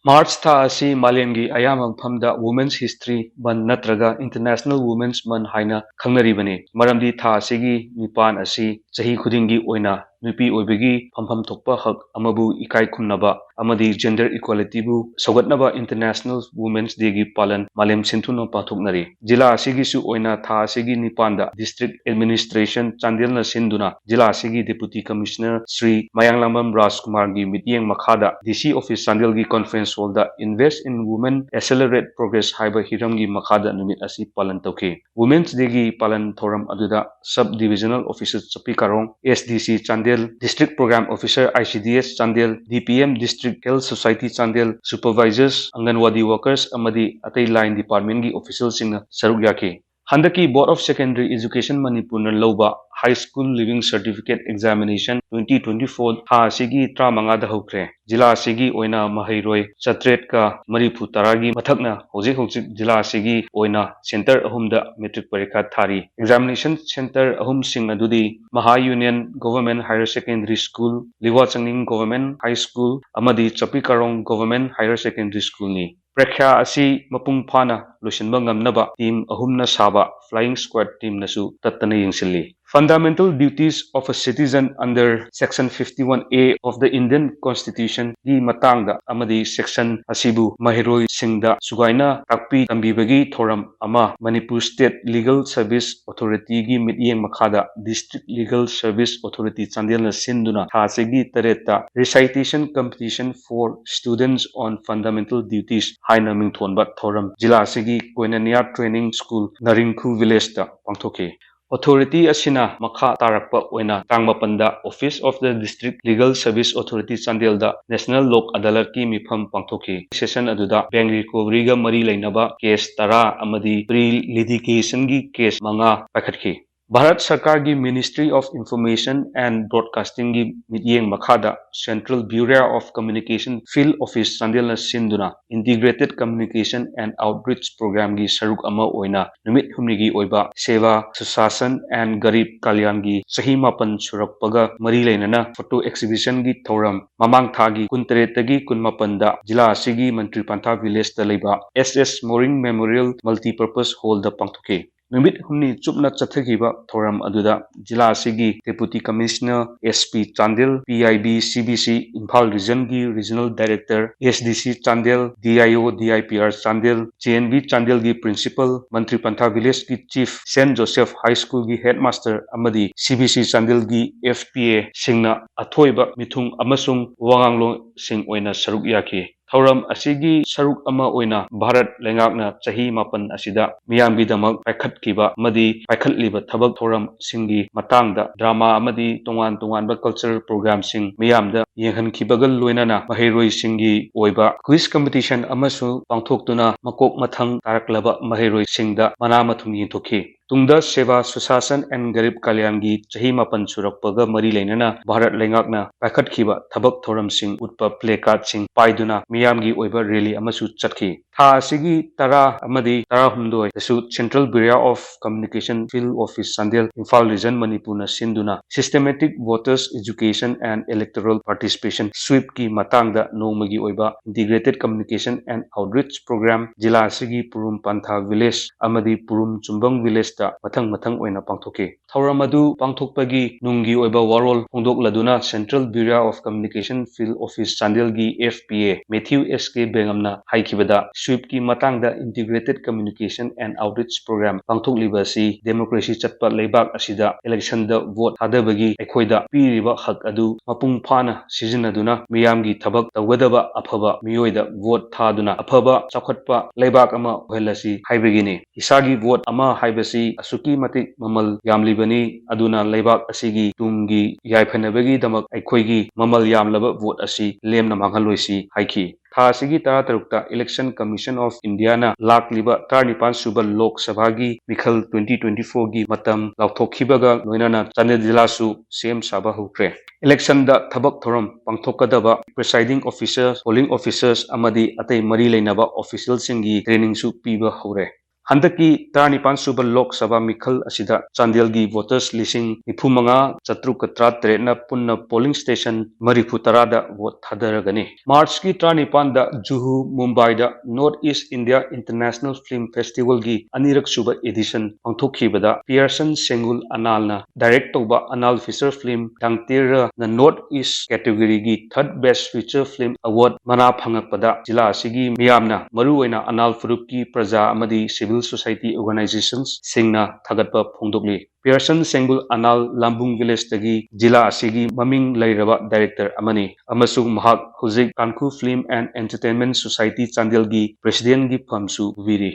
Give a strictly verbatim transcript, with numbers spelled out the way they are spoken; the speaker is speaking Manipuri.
ꯃꯥꯔꯆ ꯊꯥ ꯑꯁꯤ ꯃꯥꯂꯦꯝꯒꯤ ꯑꯌꯥꯝꯕ ꯃꯐꯝꯗ Women's History Month ꯅꯠꯇ꯭ꯔꯒ International Women's Month ꯍꯥꯏꯅ ꯈꯪꯅꯔꯤꯕꯅꯤ, ꯃꯔꯝꯗꯤ ꯊꯥ ꯑꯁꯤꯒꯤ ꯅꯤꯄꯥꯟ ꯑꯁꯤ ꯆꯍꯤ ꯈꯨꯗꯤꯡꯒꯤ ꯑꯣꯏꯅ ꯅꯨꯄꯤ ꯑꯣꯏꯕꯒꯤ ꯐꯝꯐꯝ ꯊꯣꯛꯄ ꯍꯛ ꯑꯃꯕꯨ ꯏꯀꯥꯏ ꯈꯨꯝꯅꯕ ꯑꯃꯗꯤ gender equality ꯕꯨ ꯁꯧꯒꯠꯅꯕ International Women's Day ꯒꯤ ꯄꯥꯂꯟ ꯃꯥꯂꯦꯝ ꯁꯤꯟꯊꯨꯡꯅ ꯄꯥꯡꯊꯣꯛꯅꯔꯤ꯫ ꯖꯤꯂꯥ ꯑꯁꯤꯒꯤꯁꯨ ꯑꯣꯏꯅ ꯊꯥ ꯑꯁꯤꯒꯤ ꯅꯤꯄꯥꯟꯗ District Administration ꯆꯥꯟꯗꯦꯜꯅ ꯁꯤꯟꯗꯨꯅ ꯖꯤꯂꯥ ꯑꯁꯤꯒꯤ Deputy Commissioner ꯁ꯭ꯔꯤ ꯃꯌꯥꯡꯂꯥꯡꯕꯝ ꯔꯥꯖꯀꯨꯃꯥꯔꯒꯤ ꯃꯤꯠꯌꯦꯡ ꯃꯈꯥꯗ D C Office ꯆꯥꯟꯗꯦꯜꯒꯤ conference hall the Invest in Women, Accelerate Progress ꯍꯥꯏꯕ ꯍꯤꯔꯝꯒꯤ ꯃꯈꯥꯗ ꯅꯨꯃꯤꯠ ꯑꯁꯤ ꯄꯥꯂꯟ ꯇꯧꯈꯤ꯫ Women's Day ꯒꯤ ꯄꯥꯂꯟ ꯊꯧꯔꯝ ꯑꯗꯨꯗ Sub Divisional Officer ꯆꯄꯤ Karong, S D C Chandel, District Program Officer, I C D S Chandel, D P M, District Health Society Chandel, Supervisors, ꯑꯪꯒꯟꯋꯥꯗꯤ workers ꯑꯃꯗꯤ ꯑꯇꯩ line department ꯀꯤ official ꯁꯤꯡꯅ ꯁꯔꯨꯛ ꯌꯥꯈꯤ꯫ ꯍꯟꯗꯛꯀꯤ Board of Secondary Education ꯃꯅꯤꯄꯨꯔꯅ ꯂꯧꯕ High School Leaving Certificate Examination twenty twenty-four ꯊꯥ ꯑꯁꯤꯒꯤ ꯇꯔꯥꯃꯉꯥꯗ ꯍꯧꯈ꯭ꯔꯦ꯫ ꯖꯤꯂꯥ ꯑꯁꯤꯒꯤ ꯑꯣꯏꯅ ꯃꯍꯩꯔꯣꯏ ꯆꯥꯇ꯭ꯔꯦꯠꯀ ꯃꯔꯤꯐꯨ ꯇꯔꯥꯒꯤ ꯃꯊꯛꯅ ꯍꯧꯖꯤꯛ ꯍꯧꯖꯤꯛ ꯖꯤꯂꯥ ꯑꯁꯤꯒꯤ ꯑꯣꯏꯅ center ꯑꯍꯨꯝꯗ matric ꯄꯔꯤꯈꯥ ꯊꯥꯔꯤ꯫ Examination center ꯑꯍꯨꯝꯁꯤꯡ ꯑꯗꯨꯗꯤ ꯃꯍꯥ Union Government Higher Secondary School, ꯂꯤꯋꯥ ꯆꯥꯡꯅꯤꯡ Government High School ꯑꯃꯗꯤ ꯆꯄꯤ ꯀꯥꯔꯣꯡ Government Higher Secondary School ꯅꯤ꯫ ꯄꯔꯤꯈ꯭ꯌꯥ ꯑꯁꯤ ꯃꯄꯨꯡ ꯐꯥꯅ ꯂꯣꯏꯁꯤꯟꯕ ꯉꯝꯅꯕ team ꯑꯍꯨꯝꯅ ꯁꯥꯕ flying squad team ꯅꯁꯨ ꯇꯠꯇꯅ ꯌꯦꯡꯁꯤꯜꯂꯤ꯫ Fundamental Duties of a Citizen under Section fifty-one A of the Indian Constitution ꯒꯤ ꯃꯇꯥꯡꯗ ꯑꯃꯗꯤ section ꯑꯁꯤꯕꯨ ꯃꯍꯩꯔꯣꯏꯁꯤꯡꯗ ꯁꯨꯒꯥꯏꯅ ꯇꯥꯛꯄꯤ ꯇꯝꯕꯤꯕꯒꯤ ꯊꯧꯔꯝ ꯑꯃ Manipur State Legal Service Authority ꯒꯤ ꯃꯤꯠꯌꯦꯡ ꯃꯈꯥꯗ District Legal Service Authority ꯆꯥꯟꯗꯦꯜꯅ ꯁꯤꯟꯗꯨꯅ ꯊꯥ ꯑꯁꯤꯒꯤ ꯇꯔꯦꯠꯇ Recitation Competition for Students on Fundamental Duties ꯍꯥꯏꯅ ꯃꯤꯡꯊꯣꯟꯕ ꯊꯧꯔꯝ ꯖꯤꯂꯥ ꯑꯁꯤꯒꯤ Koinonia Training School ꯅꯔꯤꯡꯈꯨ village ꯇ ꯄꯥꯡꯊꯣꯛꯈꯤ꯫ Authority ꯑꯁꯤꯅ ꯃꯈꯥ ꯇꯥꯔꯛꯄ ꯑꯣꯏꯅ ꯇꯥꯡ ꯃꯥꯄꯟꯗ Office of the District Legal Service Authority ꯆꯥꯟꯗꯦꯜꯗ National ꯂꯣꯛ ꯑꯗꯥꯂꯠꯀꯤ ꯃꯤꯐꯝ ꯄꯥꯡꯊꯣꯛꯈꯤ꯫ Session ꯑꯗꯨꯗ bank recovery ꯒ ꯃꯔꯤ ꯂꯩꯅꯕ case ꯇꯔꯥ ꯑꯃꯗꯤ pre litigation ꯒꯤ case ꯃꯉꯥ ꯄꯥꯏꯈꯠꯈꯤ꯫ ꯚꯥꯔꯠ ꯁꯔꯀꯥꯔꯒꯤ Ministry of Information and Broadcastingꯒꯤ ꯃꯤꯠꯌꯦꯡ ꯃꯈꯥꯗ Central Bureau of Communication Field Office ꯆꯥꯟꯗꯦꯜꯅ ꯁꯤꯟꯗꯨꯅ Integrated Communication and Outreach Programꯒꯤ ꯁꯔꯨꯛ ꯑꯃ ꯑꯣꯏꯅ ꯅꯨꯃꯤꯠ ꯍꯨꯝꯅꯤꯒꯤ ꯑꯣꯏꯕ Seva Sushasan and Garib Kalyanꯒꯤ ꯆꯍꯤ ꯃꯥꯄꯟ ꯁꯨꯔꯛꯄꯒ ꯃꯔꯤ ꯂꯩꯅꯅ photo exhibitionꯒꯤ ꯊꯧꯔꯝ ꯃꯃꯥꯡ ꯊꯥꯒꯤ ꯀꯨꯟꯇꯔꯦꯠꯇꯒꯤ ꯀꯨꯟꯃꯥꯄꯟꯗ ꯖꯤꯂꯥ ꯑꯁꯤꯒꯤ ꯃꯟꯇ꯭ꯔꯤ ꯄꯟꯊꯥ villageꯇ ꯂꯩꯕ S S Moring Memorial Multipurpose Hallꯗ ꯄꯥꯡꯊꯣꯛꯈꯤ꯫ ꯅꯨꯃꯤꯠ ꯍꯨꯝꯅꯤ ꯆꯨꯞꯅ ꯆꯠꯊꯈꯤꯕ ꯊꯧꯔꯝ ꯑꯗꯨꯗ ꯖꯤꯂꯥ ꯑꯁꯤꯒꯤ Deputy Commissioner, S P Chandel, P I B C B C Imphal Regionꯒꯤ Regional Director, S D C Chandel, D I O, D I P R Chandel, J N V ꯆꯥꯟꯗꯦꯜꯒꯤ Principal, ꯃꯟꯇ꯭ꯔꯤ ꯄꯟꯊꯥ villageꯀꯤ Chief, Saint Joseph High Schoolꯒꯤ Headmaster ꯑꯃꯗꯤ C B C ꯆꯥꯟꯗꯦꯜꯒꯤ F P Aꯁꯤꯡꯅ ꯑꯊꯣꯏꯕ ꯃꯤꯊꯨꯡ ꯑꯃꯁꯨꯡ ꯋꯥꯉꯥꯡꯂꯣꯏꯁꯤꯡ ꯑꯣꯏꯅ ꯁꯔꯨꯛ ꯌꯥꯈꯤ꯫ ꯊꯧꯔꯝ ꯑꯁꯤꯒꯤ ꯁꯔꯨꯛ ꯑꯃ ꯑꯣꯏꯅ ꯚꯥꯔꯠ ꯂꯩꯉꯥꯛꯅ ꯆꯍꯤ ꯃꯥꯄꯟ ꯑꯁꯤꯗ ꯃꯤꯌꯥꯝꯒꯤꯗꯃꯛ ꯄꯥꯏꯈꯠꯈꯤꯕ ꯑꯃꯗꯤ ꯄꯥꯏꯈꯠꯂꯤꯕ ꯊꯕꯛ ꯊꯧꯔꯝꯁꯤꯡꯒꯤ ꯃꯇꯥꯡꯗ drama ꯑꯃꯗꯤ ꯇꯣꯉꯥꯟ ꯇꯣꯉꯥꯟꯕ cultural programꯁꯤꯡ ꯃꯤꯌꯥꯝꯗ ꯌꯦꯡꯍꯟꯈꯤꯕꯒ ꯂꯣꯏꯅꯅ ꯃꯍꯩꯔꯣꯏꯁꯤꯡꯒꯤ ꯑꯣꯏꯕ quiz competition ꯑꯃꯁꯨ ꯄꯥꯡꯊꯣꯛꯇꯨꯅ ꯃꯀꯣꯛ ꯃꯊꯪ ꯇꯥꯔꯛꯂꯕ ꯃꯍꯩꯔꯣꯏꯁꯤꯡꯗ ꯃꯅꯥ ꯃꯊꯨꯝ ꯌꯦꯟꯊꯣꯛꯈꯤ꯫ ꯇꯨꯡꯗ Seva Sushasan and Garib Kalyanꯒꯤ ꯆꯍꯤ ꯃꯥꯄꯟ ꯁꯨꯔꯛꯄꯒ ꯃꯔꯤ ꯂꯩꯅꯅ ꯚꯥꯔꯠ ꯂꯩꯉꯥꯛꯅ ꯄꯥꯏꯈꯠꯈꯤꯕ ꯊꯕꯛ ꯊꯧꯔꯝꯁꯤꯡ ꯎꯠꯄ placardꯁꯤꯡ ꯄꯥꯏꯗꯨꯅ ꯃꯤꯌꯥꯝꯒꯤ ꯑꯣꯏꯕ rally ꯑꯃꯁꯨ ꯆꯠꯈꯤ꯫ ꯊꯥ ꯑꯁꯤꯒꯤ ꯇꯔꯥ ꯑꯃꯗꯤ ꯇꯔꯥꯍꯨꯝꯗꯣꯏꯗꯁꯨ Central Bureau of Communication Field Office Chandel, Imphal Region, ꯃꯅꯤꯄꯨꯔꯅ ꯁꯤꯟꯗꯨꯅ Systematic Voters Education and Electoral Participation SWEEPꯀꯤ ꯃꯇꯥꯡꯗ ꯅꯣꯡꯃꯒꯤ ꯑꯣꯏꯕ Integrated Communication and Outreach Program ꯖꯤꯂꯥ ꯑꯁꯤꯒꯤ ꯄꯨꯔꯨꯝ ꯄꯟꯊꯥ village ꯑꯃꯗꯤ ꯄꯨꯔꯨꯝ ꯆꯨꯝꯕꯪ villageꯇ ꯃꯊꯪ ꯃꯊꯪ ꯑꯣꯏꯅ ꯄꯥꯡꯊꯣꯛꯈꯤ꯫ ꯊꯧꯔꯝ ꯑꯗꯨ ꯄꯥꯡꯊꯣꯛꯄꯒꯤ ꯅꯨꯡꯒꯤ ꯑꯣꯏꯕ ꯋꯥꯔꯣꯜ ꯐꯣꯡꯗꯣꯛꯂꯗꯨꯅ Central Bureau of Communication Field Office ꯆꯥꯟꯗꯦꯜꯒꯤ F P A Matthew S K ꯕꯦꯡꯒꯝꯅ ꯍꯥꯏꯈꯤꯕꯗ, SWEEPꯀꯤ ꯃꯇꯥꯡꯗ Integrated Communication and Outreach Program ꯄꯥꯡꯊꯣꯛꯂꯤꯕ ꯑꯁꯤ democracy ꯆꯠꯄ ꯂꯩꯕꯥꯛ ꯑꯁꯤꯗ electionꯗ vote ꯊꯥꯗꯕꯒꯤ ꯑꯩꯈꯣꯏꯗ ꯄꯤꯔꯤꯕ ꯍꯛ ꯑꯗꯨ ꯃꯄꯨꯡ ꯐꯥꯅ ꯁꯤꯖꯤꯟꯅꯗꯨꯅ ꯃꯤꯌꯥꯝꯒꯤ ꯊꯕꯛ ꯇꯧꯒꯗꯕ ꯑꯐꯕ ꯃꯤꯑꯣꯏꯗ vote ꯊꯥꯗꯨꯅ ꯑꯐꯕ ꯆꯥꯎꯈꯠꯄ ꯂꯩꯕꯥꯛ ꯑꯃ ꯑꯣꯏꯍꯜꯂꯁꯤ ꯍꯥꯏꯕꯒꯤꯅꯤ꯫ ꯏꯁꯥꯒꯤ vote ꯑꯃ ꯍꯥꯏꯕꯁꯤ ꯑꯁꯤ ꯑꯁꯨꯛꯀꯤ ꯃꯇꯤꯛ ꯃꯃꯜ ꯌꯥꯝꯂꯤꯕꯅꯤ, ꯑꯗꯨꯅ ꯂꯩꯕꯥꯛ ꯑꯁꯤꯒꯤ ꯇꯨꯡꯒꯤ ꯌꯥꯏꯐꯅꯕꯒꯤꯗꯃꯛ ꯑꯩꯈꯣꯏꯒꯤ ꯃꯃꯜ ꯌꯥꯝꯂꯕ ꯚꯣꯠ ꯑꯁꯤ ꯂꯦꯝꯅ ꯃꯥꯡꯍꯜꯂꯣꯏꯁꯤ ꯍꯥꯏꯈꯤ꯫ ꯊꯥ ꯑꯁꯤꯒꯤ ꯇꯔꯥꯇꯔꯨꯛꯇ Election Commission of Indiaꯅ ꯂꯥꯛꯂꯤꯕ ꯇꯔꯥꯅꯤꯄꯥꯟ ꯁꯨꯕ ꯂꯣꯛ ꯁꯚꯥꯒꯤ ꯃꯤꯈꯜ twenty twenty-fourꯒꯤ ꯃꯇꯝ ꯂꯥꯎꯊꯣꯛꯈꯤꯕꯒ ꯂꯣꯏꯅꯅ ꯆꯥꯟꯗꯦꯜ ꯖꯤꯂꯥꯁꯨ ꯁꯦꯝ ꯁꯥꯕ ꯍꯧꯈ꯭ꯔꯦ꯫ Electionꯗ ꯊꯕꯛ ꯊꯧꯔꯝ ꯄꯥꯡꯊꯣꯛꯀꯗꯕ presiding officer, polling officers ꯑꯃꯗꯤ ꯑꯇꯩ ꯃꯔꯤ ꯂꯩꯅꯕ officialꯁꯤꯡꯒꯤ trainingꯁꯨ ꯄꯤꯕ ꯍꯧꯔꯦ꯫ ꯍꯟꯗꯛꯀꯤ ꯇꯔꯥꯅꯤꯄꯥꯟ ꯁꯨꯕ ꯂꯣꯛ ꯁꯚꯥ ꯃꯤꯈꯜ ꯑꯁꯤꯗ ꯆꯥꯟꯗꯦꯜꯒꯤ voters ꯂꯤꯁꯤꯡ ꯅꯤꯐꯨ ꯃꯉꯥ ꯆꯥꯇ꯭ꯔꯨꯛꯀ ꯇꯔꯥꯇꯔꯦꯠꯅ ꯄꯨꯟꯅ polling station ꯃꯔꯤꯐꯨ ꯇꯔꯥꯗ vote ꯊꯥꯗꯔꯒꯅꯤ꯫ Marchꯀꯤ ꯇꯔꯥꯅꯤꯄꯥꯟꯗ ꯖꯨꯍꯨ ꯃꯨꯝꯕꯥꯏꯗ North East India International Film Festivalꯒꯤ ꯑꯅꯤꯔꯛ ꯁꯨꯕ edition ꯄꯥꯡꯊꯣꯛꯈꯤꯕꯗ ꯄꯤꯌꯔꯁꯟ ꯁꯦꯡꯒꯨꯜ ꯑꯅꯥꯜꯅ direct ꯇꯧꯕ Anal feature film ꯗꯥꯡꯇꯦꯔꯅ North East categoryꯒꯤ third best feature film award ꯃꯅꯥ ꯐꯪꯉꯛꯄꯗ ꯖꯤꯂꯥ ꯑꯁꯤꯒꯤ ꯃꯤꯌꯥꯝꯅ, ꯃꯔꯨꯑꯣꯏꯅ ꯑꯅꯥꯜ ꯐꯨꯔꯨꯞꯀꯤ ꯄ꯭ꯔꯖꯥ ꯑꯃꯗꯤ civil society organizations ꯁꯤꯡꯅ ꯊꯥꯒꯠꯄ ꯐꯣꯡꯗꯣꯛꯂꯤ꯫ ꯄꯤꯌꯔꯁꯟ ꯁꯦꯡꯒꯨꯜ ꯑꯅꯥꯜ ꯂꯥꯝꯕꯨꯡ villageꯇꯒꯤ ꯖꯤꯂꯥ ꯑꯁꯤꯒꯤ ꯃꯃꯤꯡ ꯂꯩꯔꯕ director ꯑꯃꯅꯤ ꯑꯃꯁꯨꯡ ꯃꯍꯥꯛ ꯍꯧꯖꯤꯛ ꯀꯥꯟꯈꯨ Film and Entertainment Society ꯆꯥꯟꯗꯦꯜꯒꯤ presidentꯒꯤ ꯐꯝꯁꯨ ꯄꯨꯕꯤꯔꯤ꯫